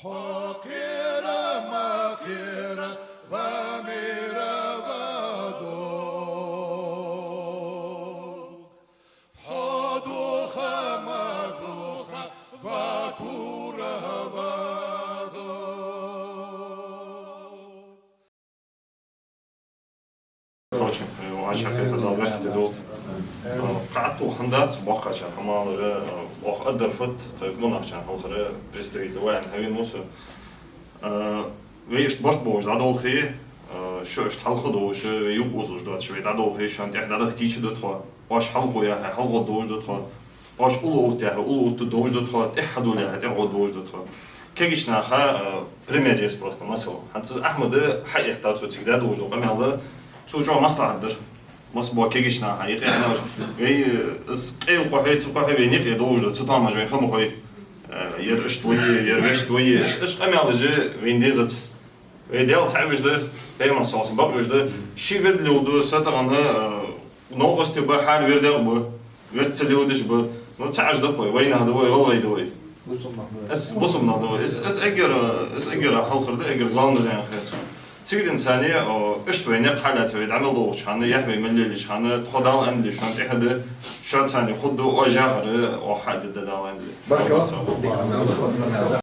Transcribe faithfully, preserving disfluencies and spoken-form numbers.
Хьо кхера ма кхера, ва мера ва дог. Хьо духа ма духа, ва кура ва дог. Короче, э, вӀашагӀкхетар Дала беркате долда. Э, кхы а хӀама дац, боккхача хӀамалара, э, оаха адар фуд, тхоай къонахчарна хьалхара представитель ваьнна хьавена ва со. Э, вай иштта барт болаш дӀадолхе, э, шо иштта хьалха долаш, вай юкъе озалуш доацаш вай дӀадолхе, шоана тӀехьа дӀадаха кийча да тхо. Оаш хьалхо яхе, хьалхо долаш да тхо. Оаш уллув отта яхе, уллув отта долаш да тхо, тӀехьа хьадувла яхе, тӀехьа хьадувла долаш да тхо. Кагийча наха, э, пример еза просто, масала. ХӀанз Ахьмада хьаэттад цо цига даь долаш дола къамаьл, цо чӀоагӀа маслахьат дир. Масса бола кагийча наха, юкъе хьаьнаш. Вай, э, из къел кхухье, цу кхухье вайна юкъе долаш да, цу томаш вайна ха ма хой. Э, ер иштта вай, ер вешта вай, иш, иш къамаьлаш вайна дезац. Вай Даьла цаӀ веш да, Пайхамар саллаллахӀу Ӏалайхи ва саллам бакъ веш да. Ши вирд леладу, са тахан, э, новкъостий ба, хӀара вирдах ба. Вирд ца леладеш ба. Ну, цаӀ уж да-кх вай, вайнах да вай, гӀалгӀай да вай. Бусалба нах да вай. Из бусалба нах да вай. Из, из эггара, из эггара хьалхара да, эггара главный да аьнна хет сона. Цига денз цхьана, о, иштта вай никъ хьалаьца, вай дӀа мел долча хана, яхь вай мел лелача хана, тхо Дала аьннадале шоана тӀехьа да, шоана цхьана хургда, оаш яхар, оаха хьаде да Дала аьннадале. Баркал.